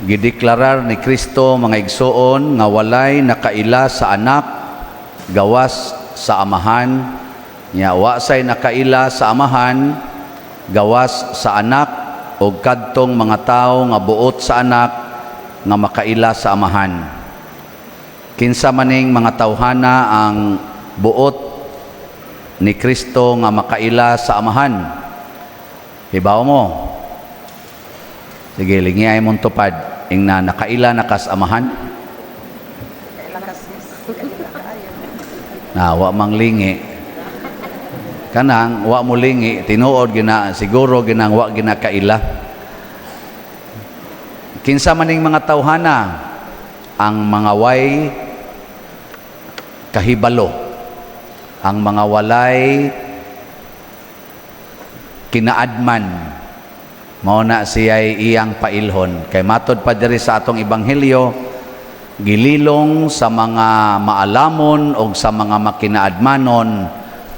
Gideklarar ni Kristo, mga igsoon, nga walay nakaila sa Anak gawas sa Amahan, nya wa say nakaila sa Amahan gawas sa Anak og kadtong mga tawo nga buot sa Anak nga makaila sa Amahan. Kinsa maning mga tawhana ang buot ni Kristo nga makaila sa Amahan? Hibaw mo? Sige, lingiay mong tupad. Ingna nakaila na kas Amahan? Na wa mang lingi. Kanang wa mo lingi, tinuod gina siguro ginang wa gina kaila. Kinsa maning mga tawhana ang mga way kahibalo, ang mga walay kinaadman, mao na siya'y iyang pailhon. Kay matod pa diri sa atong ebanghelyo, gililong sa mga maalamon og sa mga makinaadmanon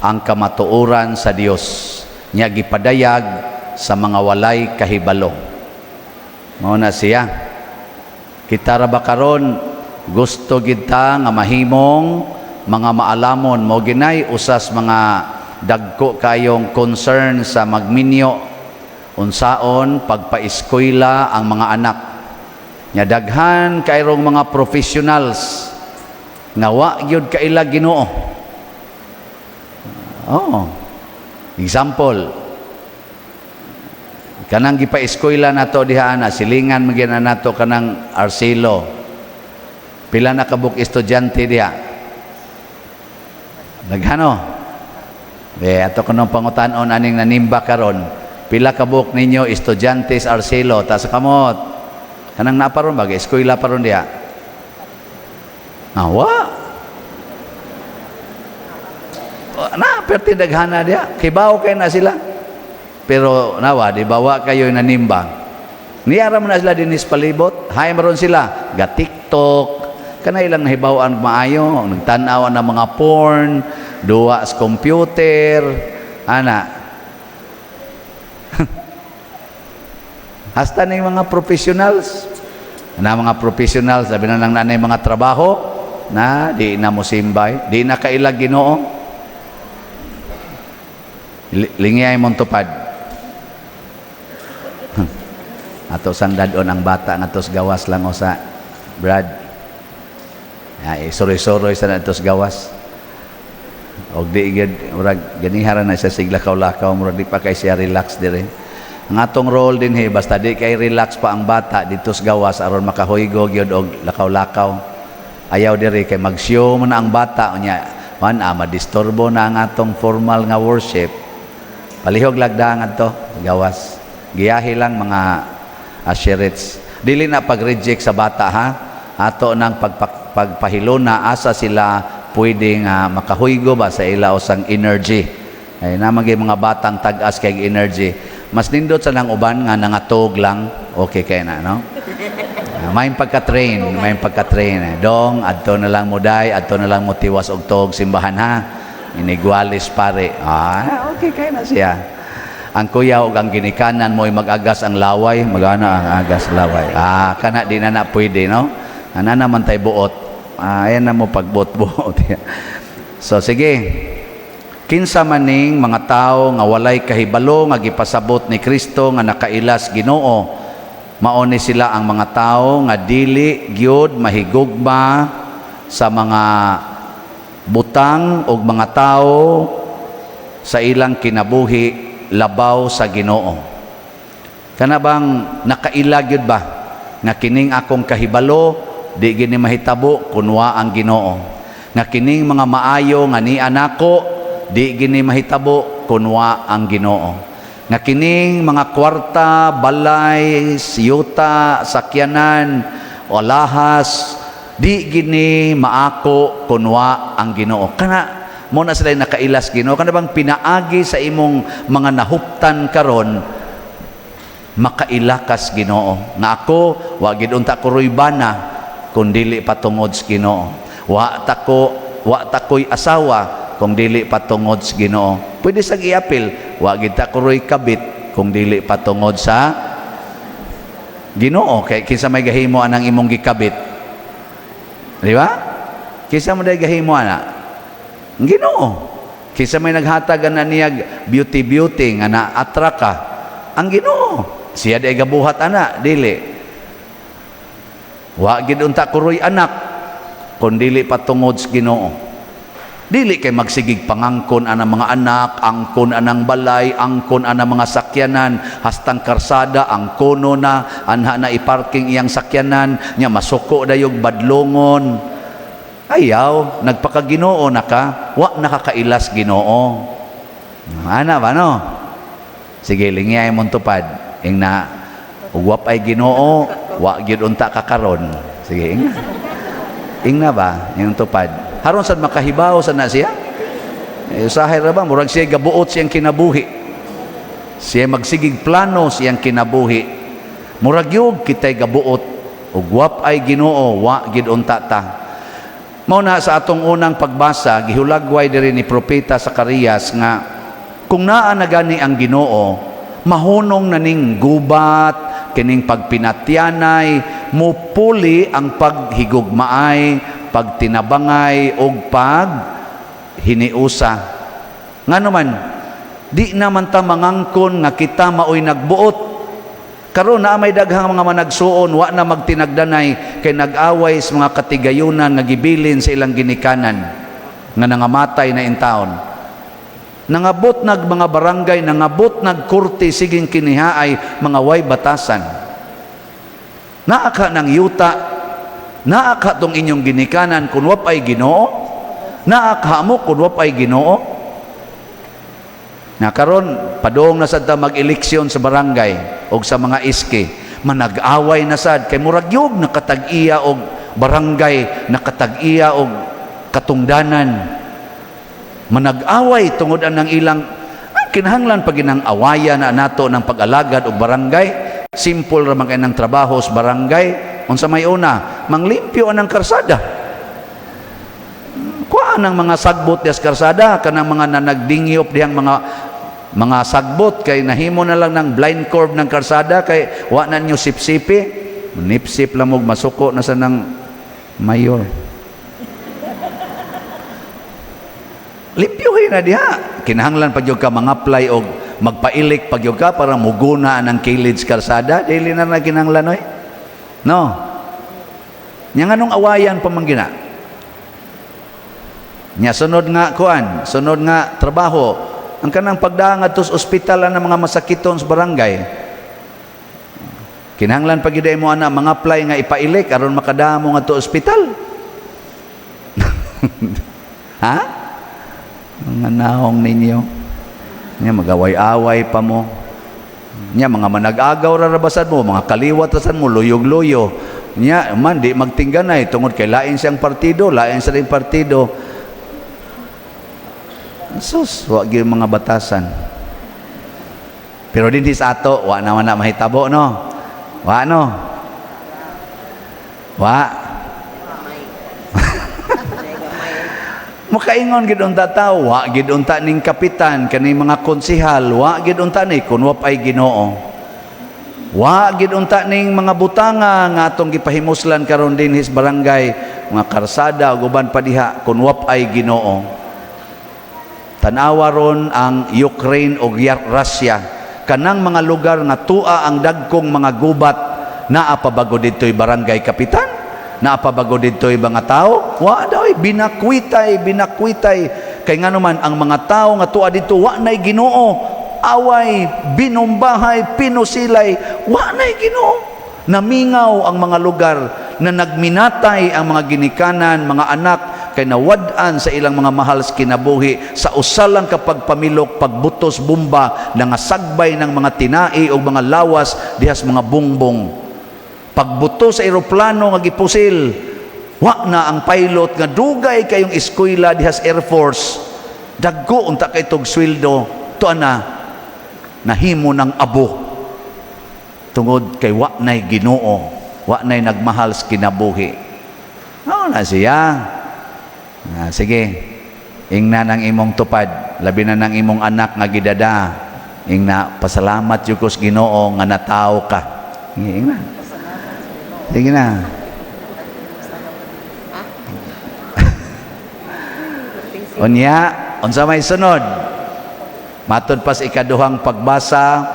ang kamatuoran sa Dios, nya gipadayag sa mga walay kahibalo. Mao na siya. Kita ra ba karon gusto gid ta nga mahimong mga maalamon? Mo ginay usas mga dagko kayong concern sa magminyo, unsaon pagpaeskwela ang mga anak. Nya daghan kayrong mga professionals nga wa gyud kaila Ginoo. Oh. Example, kanang gipa-eskwela nato diha na silingan man gyud na nato kanang Arcelo. Pila na kabuk estudyante diha? Daghano. Eh, ato kanong pangutan-on aning nanimba karon. Pila kabuk ninyo estudyante sa Arcelo? Ta sa kamot. Kanang naparon ba? Eskwela pa ron diha. Ah, wa. Na, perti daghana diha. Kibaw kay na sila. Pero nawa, di ba kayo nanimba? Niyara mo na sila dinis palibot. Hay maron sila. Ga TikTok. Kana ilang nahibaw-an maayo. Nagtanaw na mga porn. Duwa sa computer. Ana. Hasta na yung mga professionals. Na mga professionals, sabi na lang nanay mga trabaho, na di na mo simbay, di na kailag Ginoo. Lingiyay mong tupad. Ato sandadon ang bata nga tos gawas lang o sa Brad. Ay, suroy-suroy sa natos gawas. Og di gyud murag ganihara na siya sigla lakaw, murag di pa kay siya relax dire. Ang atong role din he, basta di kay relax pa ang bata dito sa gawas aron makahuygo gyud og lakaw-lakaw. Ayaw diri kay mag-show man ang bata, unya man madisturbo na ang atong formal nga worship. Palihog lagda ngadto gawas. Giyahi lang mga asherets. Dili na pag-reject sa bata ha. Ato nang pagpahilona asa sila pwede nga makahuygo ba sa ila usang energy. Ay namang mga batang tag-as kay energy. Mas nindot sa nang uban nga nangatog lang, okay kay na, no? May pagka-train, may pagka-train. Eh. Dong, adto na lang mo day, adto na lang mo tiwas og tog simbahan ha. Inigwalis pare. Ah, okay kay na siya. Ang kuya og ang ginikanan mo ay mag-agas ang laway, magana ang agas laway. Ah, kana di na na pwede, no? Ana naman tay buot. Ah, ayan na mo pagbuot-buot. So sige. Kinsa maning mga tao nga walay kahibalo nga gipasabot ni Kristo nga nakailas Ginoo? Mao ni sila ang mga tao nga dili gyud mahigugma sa mga butang og mga tao sa ilang kinabuhi labaw sa Ginoo. Kana bang nakaila gyud ba nga kining akong kahibalo di gini mahitabo kun wa ang Ginoo? Nga kining mga maayo nga ni anako di gini mahitabo kun wa ang Ginoo? Nga kining mga kwarta, balay, siyuta, sakyanan, alahas di gini maako kun wa ang Ginoo. Kana mo na sila nakailas Ginoo. Kana bang pinaagi sa imong mga nahuptan karon makailakas Ginoo? Nga ako wa gid unta ko ruybana kung dili patungod sa Ginoo. Wa ta ko'y asawa kung dili patungod sa Ginoo. Pwede sa giapil, wa gid ta ko roy kabit kung dili patungod sa Ginoo, kay kinsa may gahimo anang imong gikabit? Di ba? Kinsa mo day gahimo ana? Ginoo. Kinsa may naghatag ana niya beauty beauty nga na-attract ka? Ang Ginoo. Siya day gabuhat ana, dili. Wa gid unta kuroy anak kun dili patungod sa Ginoo. Dili kay magsigig pangangkon anang mga anak, angkon anang balay, angkon anang mga sakyanan, hastang karsada, angkono na, anha na iparking iyang sakyanan, nya masuko dayog badlongon. Ayaw, nagpakaginoo na ka, wa nakakailas Ginoo. Ana ba, no? Sige, lingiyay mong tupad. Ing na, ug ay Ginoo, wa gyud unta ka karon. Sige, ingna. Ingna ba yung tupad? Haron sad makahibaw sa na siya? Eh, usahay ra ba murag siya gabuot siyang kinabuhi. Siya magsigig plano siyang kinabuhi. Murag yug kitay gabuot ug wap ay Ginoo, wa gid unta ta. Mao na sa atong unang pagbasa, gihulagway diri ni Propeta Zacarias nga kung naa na gani ang Ginoo, mahunong na ning gubat, kining pagpinatyanay, mupuli ang paghigugmaay, pagtinabangay ug pag hiniusa. Ngano man di naman ta mangangkon nga kita maoy nagbuot. Karon naa may daghang mga managsuon wa na magtinagdanay kay nag-away sa mga katigayunan nga gibilin sa ilang ginikanan nga nangamatay na intawon. Nangabot nag mga barangay, nangabot nag korte, siging kinihaay mga way batasan. Naa ka ng yuta, naa ka tong inyong ginikanan kun wa pay Ginoo, naa ka mo kun wa pay Ginoo. Na karon padung na sad ta mag-eleksyon sa barangay og sa mga SK, manag-away na sad kay murag yug nakatag-iya og barangay, nakatag-iya og katungdanan. Manag-away tungod anang ilang ang kinahanglan pag ginang awayan na nato ng pag-alagad og barangay. Simple ra man kay ng trabaho sa barangay. Unsa may una, manglimpyo anang karsada, kuha ng mga sagbot dias karsada, kanang mga nanagdingyop dihang mga sagbot kay nahimo na lang ng blind curve ng karsada kay wa na ninyo sipsipi, nipsip lang og masuko na sa ng mayor. Limpyuhin na diha. Kinahanglan pa gyud ka mga-apply og magpailik pa gyud ka para muguna ang kilid sa karsada, dili na na kinahanglan oy, no? Nya nganong awayan pa man gina? Nya sunod nga kuan, sunod nga trabaho, ang kanang pagdaan ngadto sa ospital ang mga masakiton sa barangay. Kinahanglan pa gyud mo ana mga apply nga ipailik aron makadamo ngadto ospital. Ha? Mga naong ninyo. Nya magaway-away pa mo. Nya mga manag-agaw ra rabasad mo, mga kaliwat rasan mo, luyog-luyo. Nya man di magtingganay tungod kay lain siyang partido, lain sa ring partido. Sus, wa gyud mga batasan. Pero dinhi sa ato, wa naman na mahitabo, no? Wa, no? Wa. Makaingon gid unta ta, wa gid unta ning kapitan kani mga konsehal, wa gid unta ni kun wa pay Ginoo. Wa gid unta ning mga butanga nga atong gipahimuslan karon dinhi sa barangay, mga karsada ug uban pa diha kun wa pay Ginoo. Tan-awa ron ang Ukraine ug Russia, kanang mga lugar nga tua ang dagkong mga gubat, naa pa bago didto'y barangay kapitan, naa pa bago didto'y mga tao? Wa daw, binakwitay, binakwitay. Kay ngano man ang mga tao nga tua didto wa nay Ginoo, away, binumbahay, pinusilay, wa nay Ginoo. Namingaw ang mga lugar na nagminatay ang mga ginikanan, mga anak kay nawad-an sa ilang mga mahal sa kinabuhi sa usa lang kapag pamilok, pagbutos bomba, nangasagbay ng mga tinai o mga lawas dihas mga bongbong. Pagbuto sa eroplano nga gipusil, wa na ang pilot nga dugay kayong eskwela dihas Air Force, dagko unta kay tog sweldo, tuwa na nahimo ng abo tungod kay wa nay Ginoo, wa nay nagmahal sa kinabuhi. Mao na siya. Ah, sige, ingna ng imong tupad, labi na ng imong anak nga gidada, ingna pasalamat jud ko sa Ginoo nga natawo ka. Ingna. Sige na. Ha? Unya, unsa may sunod? Matod pa sa ikaduhang pagbasa,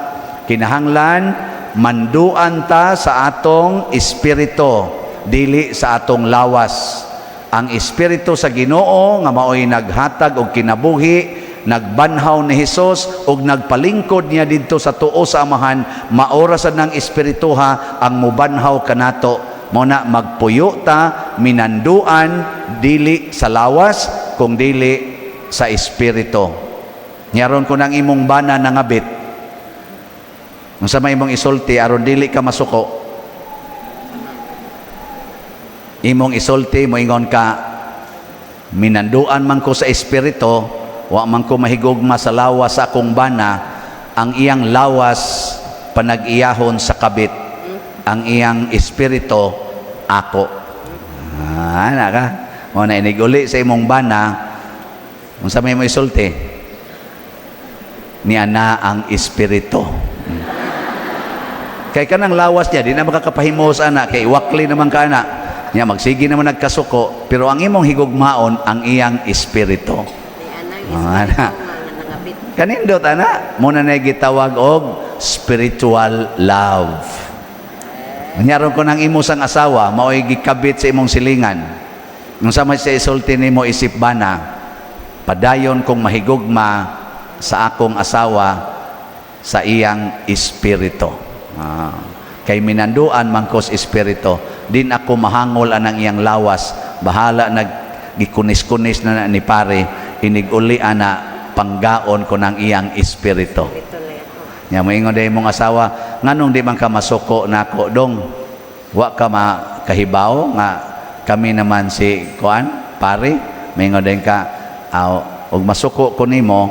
kinahanglan manduan ta sa atong espiritu, dili sa atong lawas. Ang espiritu sa Ginoo nga maoy naghatag og kinabuhi, nagbanhaw ni Hesus ug nagpalingkod niya didto sa tuo sa Amahan, maora sad ng espirituha ang mubanhaw kanato. Mao na magpuyo ta minanduan dili sa lawas kung dili sa espiritu. Nyaron ko ng imong bana nangabit. Unsa may imong isulti aron dili ka masuko? Imong isulti, moingon ka, "Minanduan man ko sa espiritu, wa man ko mahigugma sa lawas sa akong bana. Ang iyang lawas panag-iyahon sa kabit, ang iyang espiritu ako." Ah, ana ka. Mao na inig-uli sa imong bana, unsa may mo isulti? Niya na ang espiritu. Kay kanang lawas niya, di na makakapahimos ana, kay wakli naman ka ana. Niya magsige naman nagkasuko, pero ang imong higugmaon ang iyang espiritu. Ni anang Ah, espiritu ana. nga nangabit. Kanindot ana, mao na gitawag og spiritual love. Nyaron ko ng imo sang asawa, mao'y gikabit sa imong silingan. Unsa man siya isulti nimo isip bana? "Padayon kong mahigugma sa akong asawa sa iyang espiritu. Ah, kay minanduan man ko sa espiritu, din ako mahangol anang iyang lawas. Bahala nag gikunis-kunis na, na ni pare, inig-uli ana panggaon ko ng iyang espiritu." Espiritu lang ako. Nya moingon day imong asawa, "Nganong di man ka masuko nako, dong? Wa ka makahibaw nga kami naman si kuan pare?" Moingon din ka, "Aw, og masuko ko nimo,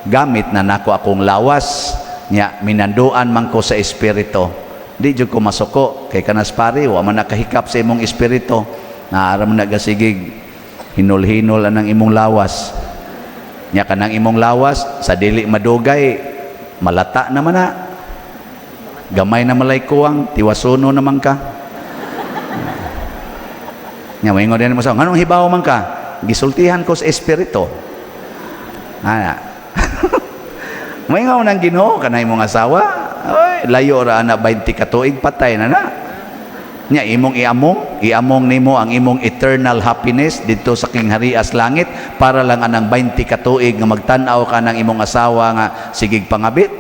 gamit na nako akong lawas. Nya minanduan man ko sa espiritu. Di jud ko masuko kay kanas pare wa man nakahikap sa imong espiritu. Naara man nagasigig hinol-hinol anang imong lawas. Nya kanang imong lawas sa dili madugay malata naman na. Gamay na malay kuwang, tiwasuno naman ka." Nya moingon din mo sa, "Nganong hibaw man ka?" "Gisultihan ko sa espiritu." Ana. Moingon ng Ginoo kanay imong asawa, oy, layo ra ana 20 ka tuig, patay na na. Nya imong iamong, iamong nimo ang imong eternal happiness didto sa Kingharias langit para lang anang 20 ka tuig nga magtan-aw ka ng imong asawa nga sigig pangabit.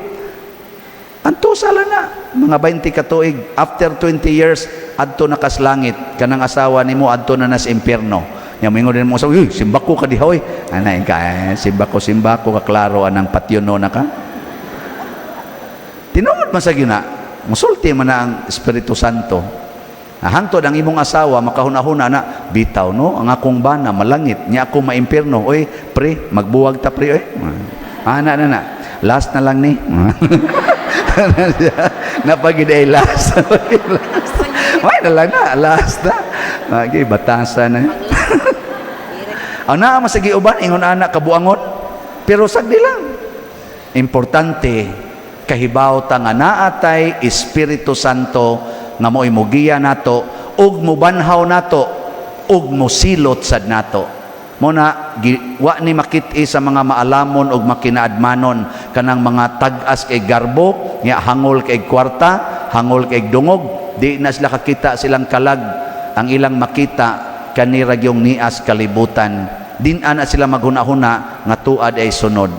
Antusa lang na mga 20 ka tuig. After 20 years, adto na kas langit kanang asawa nimo, adto na nas impierno. Nya moingon din mo sa, "Uy, simbako ka diha oy." Ana ka, eh, simbako simbako ka, klaro anang patyono na ka. Tinuod man sa gina, musulti man na ang Espiritu Santo. Ah, hangtod ang imong asawa makahuna-huna na, "Bitaw no, ang akong bana malangit, nya ako maimpierno. Oy, pre, magbuwag ta pre oy." Ana na na. Last na lang ni. Napagid ay last. May na lang na, last na. Okay, batasan na. Ang naa masagi uban ingon ana kabuangon, pero sagdi lang. Importante kahibaw ta nga naatay Espiritu Santo nga mo'y mugiya nato ug mubanhaw nato ug musilot sad nato. Mo na wa ni makit-i sa mga maalamon ug makinaadmanon kanang mga tag-as kay garbo nya hangol kay kwarta, hangol kay dungog, di na sila kakita silang kalag. Ang ilang makita kanira yung nias kalibutan. Din ana sila maghuna-huna nga tuad ay sunod.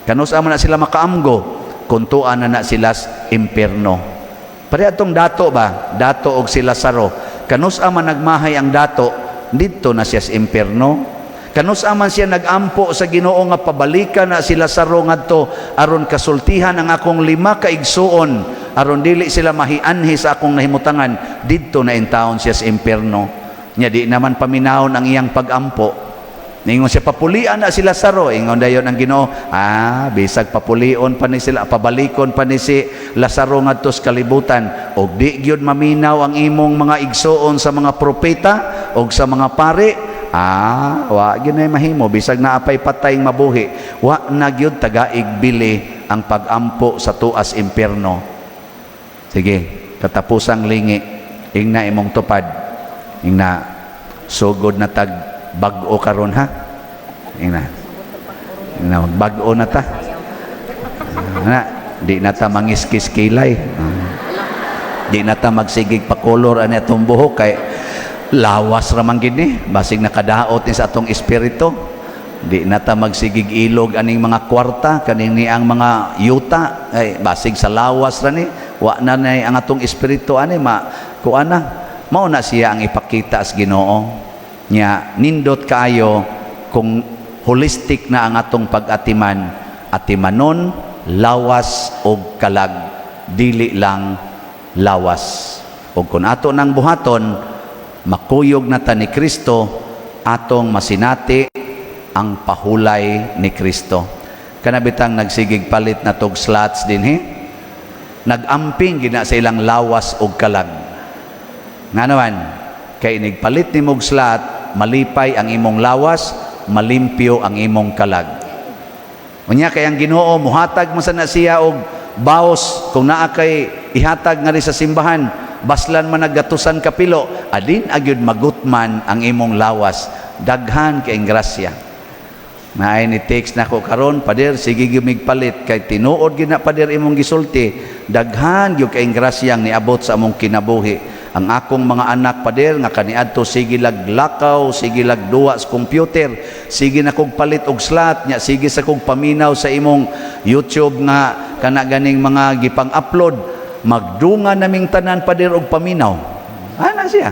Kanus man na sila makaamgo kung tuan na na sila sa impierno. Pareha atong dato ba? Dato og si Lazaro. Kanus man nagmahay ang dato, didto na siya sa impierno. Kanus man siya nagampo sa Ginoo nga pabalikan na si Lazaro ngadto aron kasultihan ang akong lima ka igsuon aron dili sila mahianhi sa akong nahimutangan, didto na intawon siya sa impierno. Nya di naman paminawon ang iyang pagampo. Ningon siya, "Papulian na si Lazaro." Ingon dayon ang Ginoo, "Ah, bisag papulion pa ni sila, pabalikon pa ni si Lazaro ngadto sa kalibutan, og di gyud maminaw ang imong mga igsuon sa mga propeta og sa mga pare, ah, wa gyud nay mahimo bisag naa pay patay mabuhi." Wa na gyud tagaig bili ang pagampo sa tuas impierno. Sige, katapusang lingi. Ingna imong tupad. Ingna, sugod na tag bag-o karon, ha. Ingna. Ingna, bag-o na ta. Na, di na ta mangiskis kilay. Di na ta magsigig pakolor ani atong buhok kay lawas ra man gid ni, basig nakadaot ni sa atong espiritu. Di na ta magsigig ilog aning mga kwarta kaning ni ang mga yuta ay basig sa lawas ra ni, wa na nay ang atong espiritu ani ma kuan na. Mao na siya ang ipakita sa Ginoo nya. Nindot kaayo kung holistic na ang atong pag-atiman, atimanon lawas og kalag, dili lang lawas. Ug kung ato nang buhaton, makuyog na ta ni Kristo, atong masinati ang pahulay ni Kristo. Kana bitang nagsigig palit na tog slots dinhi, nagamping gina sa ilang lawas og kalag. Nga naman, kay inigpalit ni mog slot, malipay ang imong lawas, malimpyo ang imong kalag. Unya kay ang Ginoo muhatag mo sa na siya og baos. Kung naa kay ihatag nga sa simbahan, baslan man nagatusan kapilo, adin agyud magutman ang imong lawas, daghan kay grasya. Naay ni text nako karon, "Pader, sige gyud palit kay tinuod gyud na, pader, imong gisulti. Daghan gyud kay grasya ang niabot sa among kinabuhi. Ang akong mga anak, pader, nga kaniadto sige lag lakaw, sige lag duwa sa computer, sige na kog palit og slot nya, sige sa kog paminaw sa imong YouTube nga kana ganing mga gipang-upload. Magdunga naming tanan, pader, og paminaw." Ana siya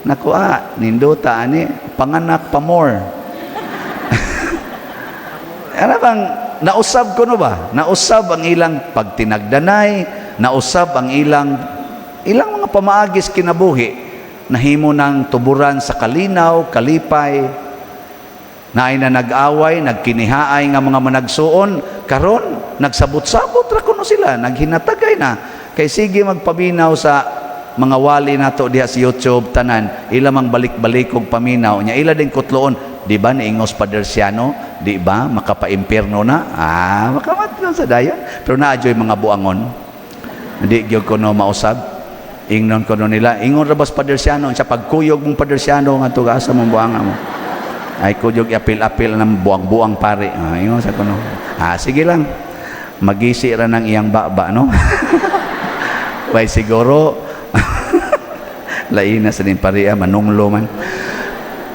nako, ah, nindota ani, panganak pa more. Ano bang nausab ko no ba? Nausab ang ilang pagtinagdanay, nausab ang ilang ilang mga pamaagis kinabuhi, nahimo ng tuburan sa kalinaw, kalipay. Naay na nag-away, nagkinihaay nga mga managsuon, karon nagsabot-sabot ra kuno sila, naghinatagay na. Kay sige magpaminaw sa mga wali nato diha sa YouTube tanan, ila mang balik-balik og paminaw nya, ila din kutloon, di ba niingos Pader Siano, di ba makapaimpierno na? Ah, makamat sa dayon. Pero naa joy mga buangon. Di gyud ko no mausab. Ingnon ko no nila, ingon ra bas Pader Siano, sa pagkuyog mong Pader Siano nga to asa mong buanga mo. Ay kuyog apil-apil ng buang-buang pare. Ah, ingon sa kuno. Ah, sige lang. Magisi ra ng iyang baba, no? Way siguro lain na sa ning pariya manunglo man.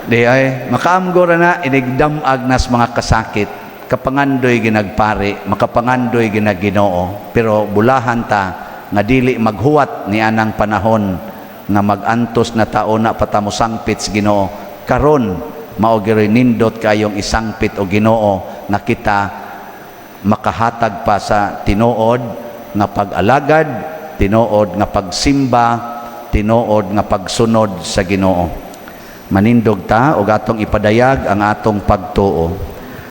Di ay makaamgo ra na inigdamag nas mga kasakit, kapangandoy ginagpari, makapangandoy ginag Ginoo, pero bulahan ta nga dili maghuwat ni anang panahon nga magantos na tao na patamo sangpit sa Ginoo. Karon mao giroy nindot kayong isangpit o Ginoo nga kita makahatag pa sa tinuod nga pag-alagad, tinuod nga pagsimba, tinuod nga pagsunod sa Ginoo. Manindog ta ug atong ipadayag ang atong pagtuo.